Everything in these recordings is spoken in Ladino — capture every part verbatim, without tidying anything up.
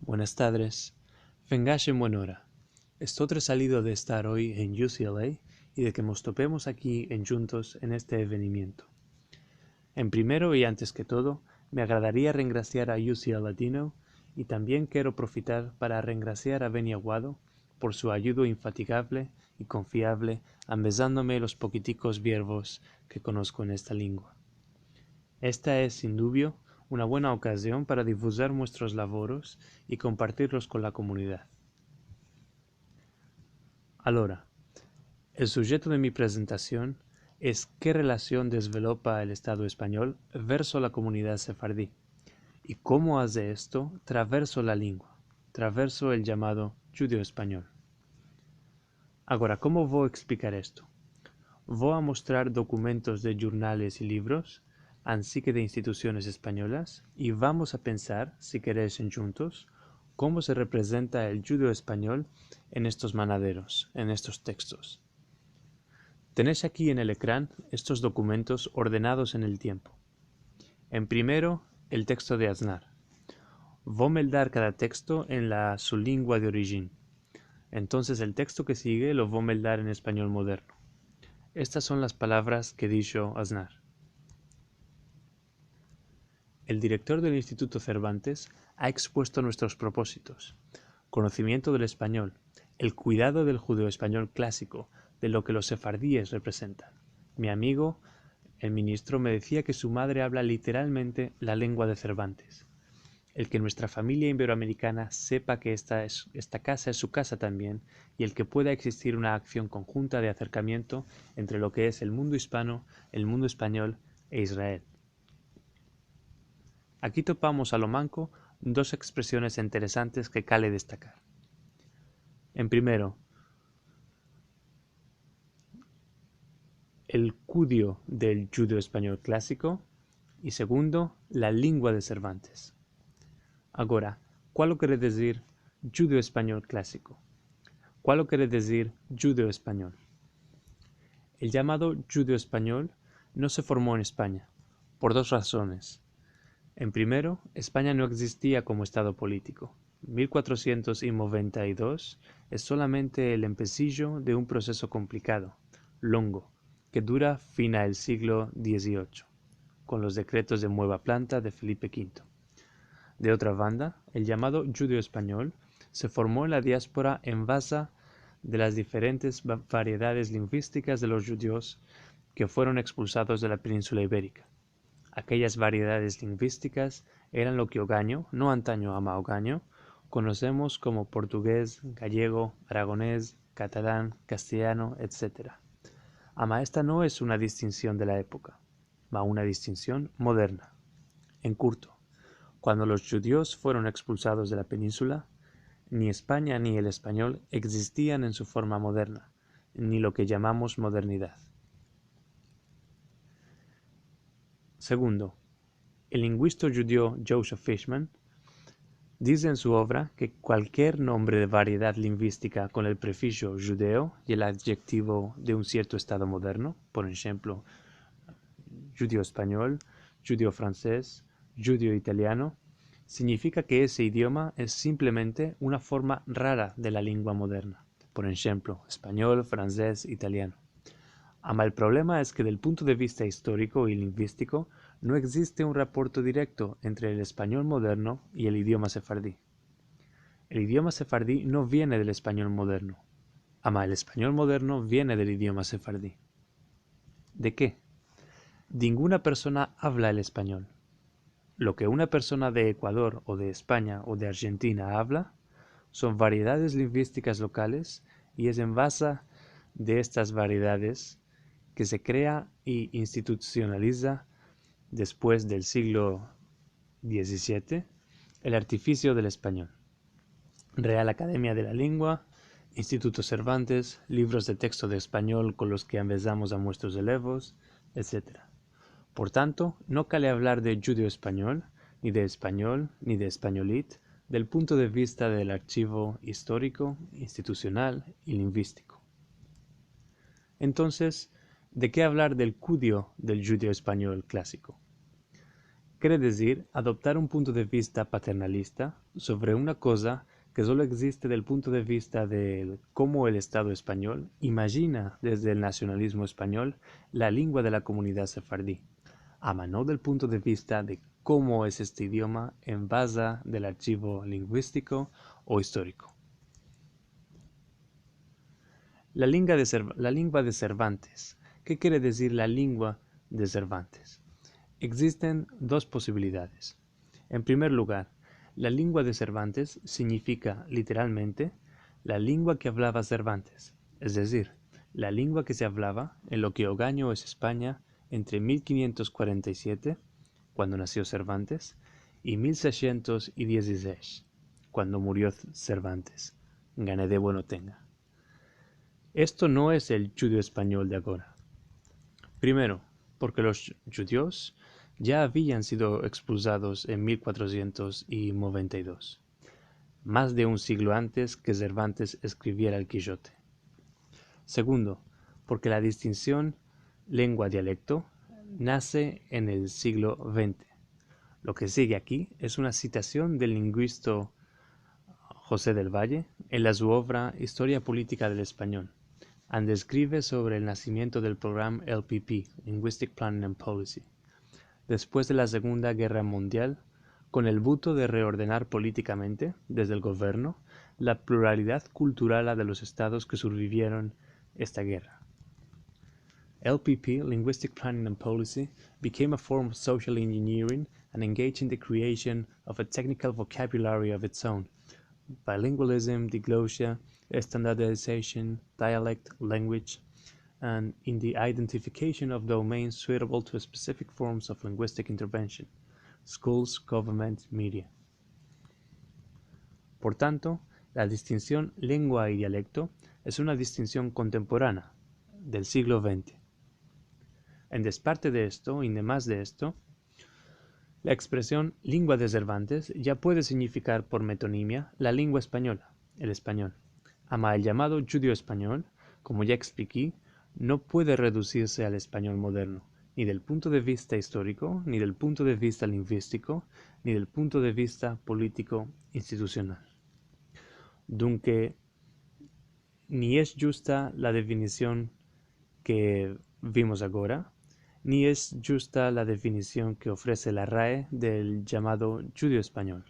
Buenas tadres. Vengash en buena ora. Esto resalido de estar oy en U C L A i de ke mos topemos aki endjuntos en este evenimiento. En primero i antes ke todo, me agradaria rengrasiar a U C L Ladino i tambien kero profitar para rengrasiar a Benny Aguado por su ayudo infatigavle i konfiavle ambezandome los pokitikos vierbos ke konosko en esta lingua. Esta es, sin dubio, una buena okazion para difuzar muestros lavoros i kompartirlos kon la komunidad. Alora, el sujeto de mi prezentasion es ke relasion dezvelopa el Estado espanyol verso la komunidad sefardi, i komo aze esto traverso la lingua, traverso el yamado djudeo-espanyol. Agora, komo vo a eksplikar esto? Vo a mostrar dokumentos de djurnales i livros, ansi ke de institusiones espanyolas, i vamos a pensar, si keresh, endjuntos, komo se reprezenta el djudeo-espanyol en estos manaderos, en estos tekstos. Tenesh aki en el ekran estos dokumentos ordenados en el tiempo. En primero, el teksto de Aznar. Vo meldar kada teksto en la su lingua de orijin. Entonses, el teksto ke sige lo vo meldar en espanyol moderno. Estas son las palavras ke disho Aznar. El direktor del Instituto Cervantes a ekspuesto muestros propósitos: konosimiento del espanyol, el kuidado del djudeo-espanyol klasiko, de lo ke los sefardies reprezentan. Mi amigo, el ministro, me desia ke su madre avla literalmente la lengua de Cervantes. El ke muestra famiya iberoamerikana sepa ke esta es, esta kaza es su kaza tambien, i el ke pueda egzistir una aksion konjunta de azerkamiento entre lo ke es el mundo ispano, el mundo espanyol e Israel. Aki topamos a lo manko dos ekspresiones interesantes ke kale destakar. En primero, el kudio del djudeo-espanyol klasiko, i segundo, la lingua de Cervantes. Agora, kualo kere dizir djudeo-espanyol klasiko? Kualo kere dizir djudeo-espanyol? El yamado djudeo-espanyol no se formo en Espanya, por dos razones. En primero, Espanya no egzistia komo estado politiko. Mil kuatrosientos i noventa i dos es solamente el empesijo de un proseso komplikado, longo, ke dura fin a el siglo dieziocho, kon los dekretos de mueva planta de Felipe kinto. De otra banda, el yamado djudeo-espanyol se formo en la diaspora en baza de las diferentes va-, variedades lingvistikas de los djudios ke fueron ekspulsados de la peninsula iberika. Akeyas variedades lingvistikas eran lo ke ogaño, no antanyo ama ogaño, konosemos komo portugez, gayego, aragones, katalan, kastelyano, etsetera. Ama esta no es una distinsion de la epoka, ma una distinsion moderna. En kurto, kuando los djudios fueron ekspulsados de la peninsula, ni Espanya ni el espanyol egzistian en su forma moderna, ni lo ke yamamos modernidad. Segundo, el lingvisto djudio Joseph Fishman dize en su ovra ke kualkier nombre de variedad lingvistika kon el prefijo djudeo i el adjektivo de un sierto estado moderno, por enshemplo, djudio-espanyol, djudio-fransez, djudio-italiano, sinyifika ke ese idioma es simplemente una forma rara de la lingua moderna, por enshemplo, espanyol, fransez, italiano. Ama el problema es ke del punto de vista istoriko i lingvistiko no egziste un raporto direkto entre el espanyol moderno i el idioma sefardi. El idioma sefardi no viene del espanyol moderno. Ama el espanyol moderno viene del idioma sefardi. De ke? Dinguna persona avla el espanyol. Lo ke una persona de Ekuador o de Espanya o de Arjentina avla son variedades lingvistikas lokales i es en baza de estas variedades ke se krea i institusionaliza despues del siglo diezisiete el artifisio del espanyol. Real Akademia de la Lengua, Instituto Cervantes, livros de teksto de espanyol kon los ke ambezamos a muestros elevos, etsetera. Por tanto, no kale avlar de djudeo-espanyol, ni de espanyol, ni de espanyolit, del punto de vista del archivo istoriko, institusional i lingvistiko. Entonses, de ke avlar del kudio del djudeo-espanyol klasiko? Kere dizir adoptar un punto de vista paternalista sovre una koza ke solo egziste del punto de vista de komo el Estado espanyol imajina desde el nasionalizmo espanyol la lengua de la komunidad sefardi, ama no del punto de vista de komo es este idioma en baza del archivo linguistiko o istoriko. La lengua de Cerv-, la lengua de Cervantes. Ke kere dizir la lengua de Cervantes? Egzisten dos posibilidades. En primer lugar, la lengua de Cervantes sinyifika literalmente la lengua ke avlava Cervantes, es dizir, la lengua ke se avlava en lo ke ogaño es Espanya entre mil kinyentos kuarenta i siete, kuando nasio Cervantes, i mil seishentos i dizisesh, kuando murio Cervantes, gane de bueno tenga. Esto no es el djudeo-espanyol de agora. Primero, porke los djudios ya avian sido ekspulsados en mil kuatrosientos i noventa i dos, mas de un siglo antes ke Cervantes eskriviera el Kishot. Segundo, porke la distinsion lengua-dialekto nase en el siglo vente. Lo ke sigue aki es una sitasion del linguista José del Valle en la su ovra Historia Politika del Espanyol, ande eskrive sovre el nasimiento del programa L P P, Linguistic Planning and Policy, despues de la Segunda Gerra Mundial, kon el buto de reordenar politikamente, desde el governo, la pluralidad kulturala de los estados ke sobrevivieron esta gerra. L P P, Linguistic Planning and Policy, became a form of social engineering and engaged in the creation of a technical vocabulary of its own, bilingualism, diglossia, standardization, dialect, language, and in the identification of domains suitable to specific forms of linguistic intervention, schools, government, media. Por tanto, la distinsion lengua i dialekto es una distinsion kontemporana, del siglo vente. En desparte de esto, i en demas de esto, la ekspresion lengua de Cervantes ya puede sinyifikar por metonimia la lengua espanyola, el espanyol. Ama el yamado djudeo-espanyol, komo ya ekspliki, no puede redusirse al espanyol moderno, ni del punto de vista istoriko, ni del punto de vista linguistiko, ni del punto de vista politiko-institusional. Dunke, ni es djusta la definision ke vimos agora, ni es djusta la definision ke ofrese la rae del yamado djudeo-espanyol.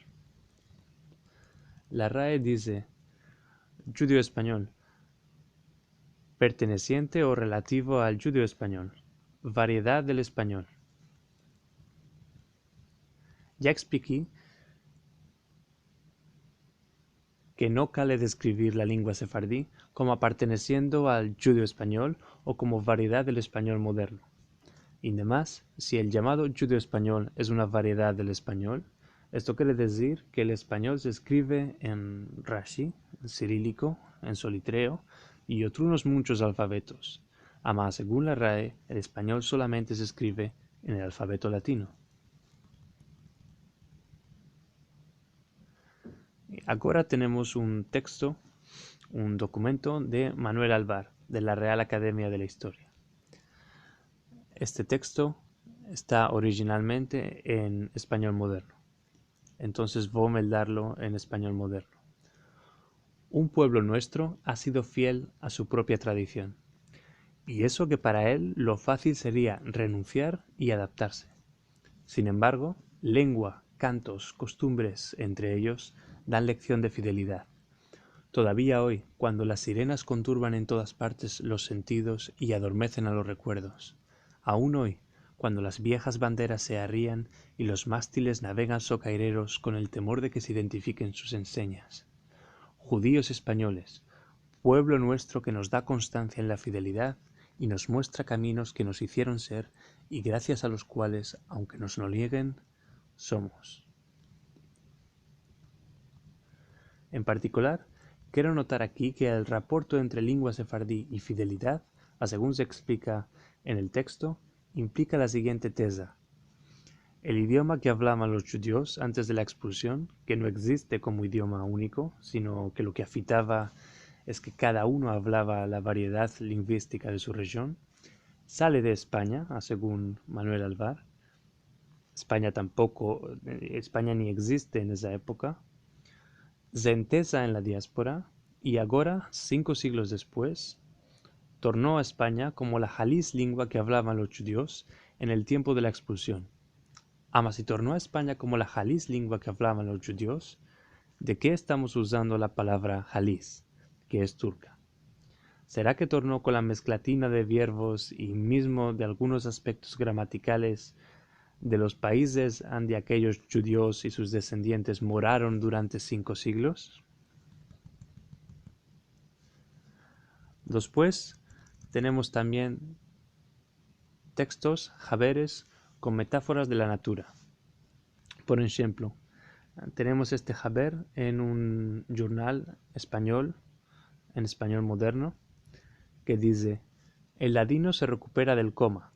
La rae dize, djudeo-espanyol, pertenesiente o relativo al djudeo-espanyol, variedad del espanyol. Ya ekspliki ke no kale deskrivir la lengua sefardi komo apartenesiendo al djudeo-espanyol o komo variedad del espanyol moderno. I en demas, si el yamado djudeo-espanyol es una variedad del espanyol, esto kere dizir ke el espanyol se eskrive en Rashi, en siriliko, en solitreo, i otrunos munchos alfabetos. Ama, segun la rae, el espanyol solamente se eskrive en el alfabeto latino. Agora tenemos un teksto, un dokumento de Manuel Alvar, de la Real Academia de la Istoria. Este teksto esta orijinalmente en espanyol moderno. Entonses vo a meldarlo en espanyol moderno. Un puevlo muestro a sido fiel a su propia tradision, i eso ke para el lo fásil seria renunsiar i adaptarse. Sin embargo, lengua, kantos, kostumbres, entre eyos, dan leksion de fidelidad. Todavia oy, kuando las sirenas konturban en todas partes los sentidos i adormezen a los rekuerdos, aun oy, kuando las viejas banderas se arrian i los mastiles navegan sokaireros kon el temor de ke se identifiken sus ensenyas, djudios-espanyoles, puevlo muestro ke mos da konstansia en la fidelidad i mos muestra kaminos ke mos izieron ser i grasias a los kuales, aunke mos lo niegen, somos. En partikular, kero notar aki ke el raporto entre lengua sefardi i fidelidad, a segun se eksplika en el teksto, implika la siguiente teza. El idioma ke avlavan los djudios antes de la ekspulsion, ke no egziste komo idioma uniko, sino ke lo ke afitava es ke kada uno avlava la variedad linguistika de su rejion, sale de Espanya, a segun Manuel Alvar, Espanya tampoko, eh, Espanya ni egziste en esa epoka, se entesa en la diaspora i agora, sinko siglos despues, torno a Espanya komo la halis lingua ke avlavan los djudios en el tiempo de la ekspulsion. Ama si torno a Espanya komo la halis lingua ke avlavan los djudios, de ke estamos uzando la palavra halis, ke es turka? Sera ke torno kon la mesklatina de verbos i mizmo de algunos aspektos gramatikales de los paizes ande akeyos djudios i sus desendientes moraron durante sinko siglos? Despues, tenemos tambien tekstos, haberes, kon metaforas de la natura. Por enshemplo, tenemos este haber en un jurnal espanyol, en espanyol moderno, ke dize: "El ladino se rekupera del koma".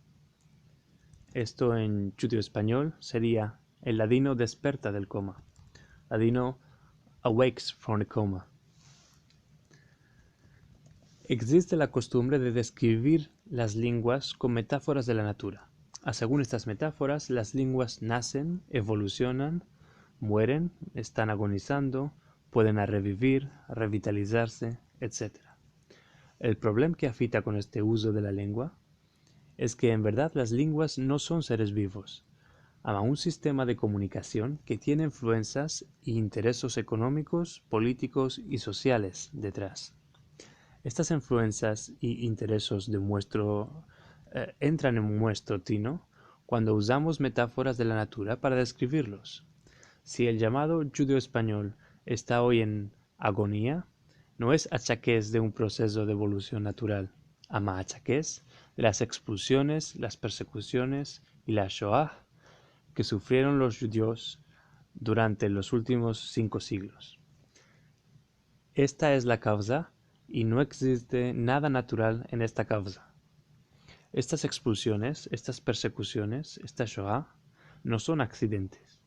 Esto en djudeo-espanyol seria: "El ladino desperta del koma". Ladino awakes from the coma. Egziste la kostumbre de deskrivir las lenguas kon metaforas de la natura. A segun estas metaforas, las lenguas nasen, evolusionan, mueren, estan agonizando, pueden arrevivir, revitalizarse, etsetera. El problem ke afita kon este uzo de la lengua es ke en verdad las lenguas no son seres bivos, ama un sistema de komunikasion ke tiene influensas i interesos ekonomikos, politikos i sosiales detras. Estas influensas i interesos de muestro, eh, entran en muestro tino kuando uzamos metaforas de la natura para deskrivirlos. Si el yamado djudeo-espanyol esta oy en agonia, no es achakes de un proseso de evolusion natural, ama achakes de las ekspulsiones, las persekusiones i la Shoah ke sufrieron los djudios durante los ultimos sinko siglos. Esta es la kavza i no egziste nada natural en esta kavza. Estas ekspulsiones, estas persekusiones, esta Shoah, no son aksidentes.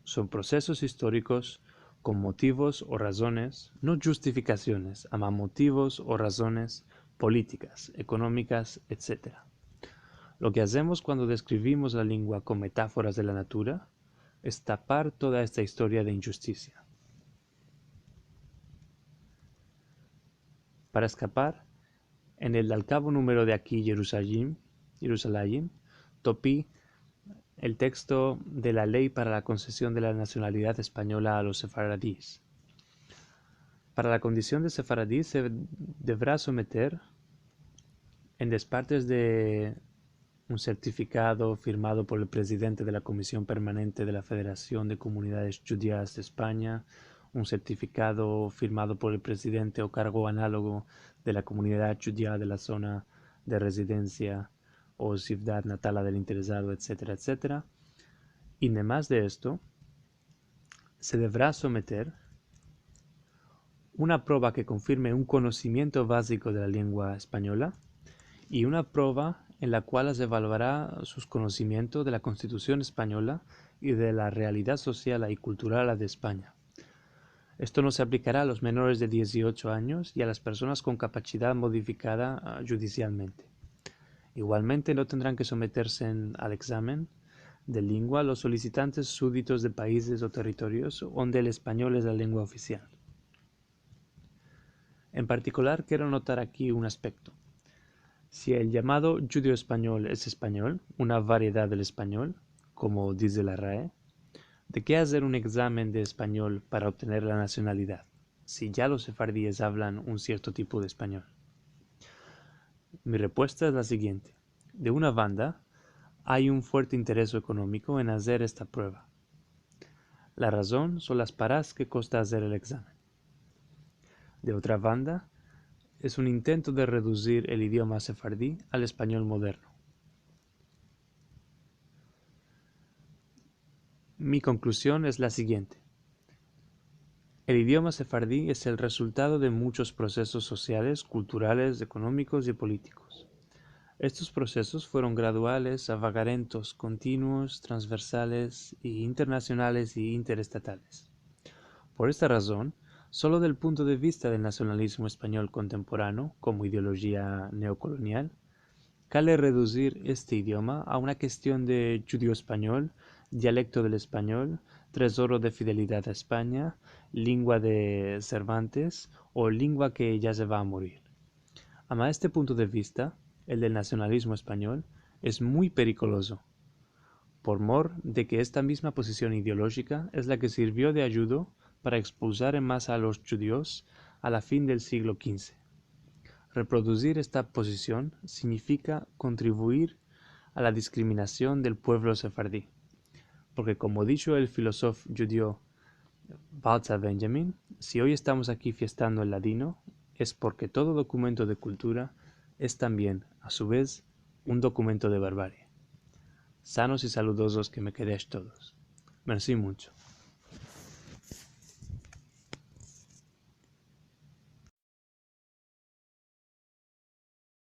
Son prosesos istorikos kon motivos o razones, no justifikasiones, ama motivos o razones politikas, ekonomikas, etsetera. Lo ke azemos kuando deskrivimos la lengua kon metaforas de la natura es tapar toda esta istoria de injustisia. Para eskapar, en el alkavo numero de Aki Jerusalim, Jerusalayim, topi el teksto de la ley para la konsesion de la nasionalidad espanyola a los sefaradis. Para la kondision de sefaradí se devera someter en despartes de un sertifikado firmado por el prezidente de la Komision Permanente de la Federasion de Komunidades Djudias de Espanya, un sertifikado firmado por el prezidente o kargo analogo de la komunidad djudia de la zona de rezidensia o sivdad natala del interesado, etsetera, etsetera. I demas de esto, se devera someter una prova ke konfirme un konosimiento baziko de la lengua espanyola i una prova en la kual se evaluara sus konosimientos de la Konstitusion espanyola i de la realidad sosial i kultural de Espanya. Esto no se aplikara a los menores de dieziocho anyos i a las personas kon kapachidad modifikada, ah, djudisialmente. Igualmente, no tendran ke someterse en, al egzamen de lengua los solisitantes suditos de paizes o territorios onde el espanyol es la lengua ofisial. En partikular, kero notar aki un aspekto. Si el yamado djudeo-espanyol es espanyol, una variedad del espanyol, komo dize la rae, de ke azer un egzamen de espanyol para obtener la nasionalidad, si ya los sefardíes avlan un sierto tipo de espanyol? Mi repuesta es la sigiente. De una banda, ay un fuerte interes ekonomiko en azer esta prueva. La razon son las paras ke kosta azer el egzamen. De otra banda, es un intento de reduzir el idioma sefardí al espanyol moderno. Mi konkluzion es la sigiente. El idioma sefardí es el rezultado de muchos prosesos sosiales, kulturales, ekonomikos i politikos. Estos prosesos fueron graduales, avagarentos, kontinuos, transversales i internasionales i interestatales. Por esta razon, solo del punto de vista del nasionalizmo espanyol kontemporano, komo ideolojia neokolonial, kale reduzir este idioma a una kestion de djudeo-espanyol, dialekto del espanyol, tezoro de fidelidad a Espanya, lingua de Cervantes o lingua ke ya se va a morir. Ama este punto de vista, el del nasionalizmo espanyol, es muy perikolozo, por mor de ke esta mizma pozision ideolojika es la ke sirvio de ayudo para ekspulsar en masa a los djudios a la fin del siglo kinze. Reproduzir esta pozision sinyifika kontribuir a la diskriminasion del puevlo sefardi, porke, komo disho el filosof djudio Walter Benjamin, si oy estamos aki fiestando el ladino, es porke todo dokumento de kultura es tambien, a su vez, un dokumento de barbarie. Sanos i saludozos ke me keresh todos. Mersi muncho.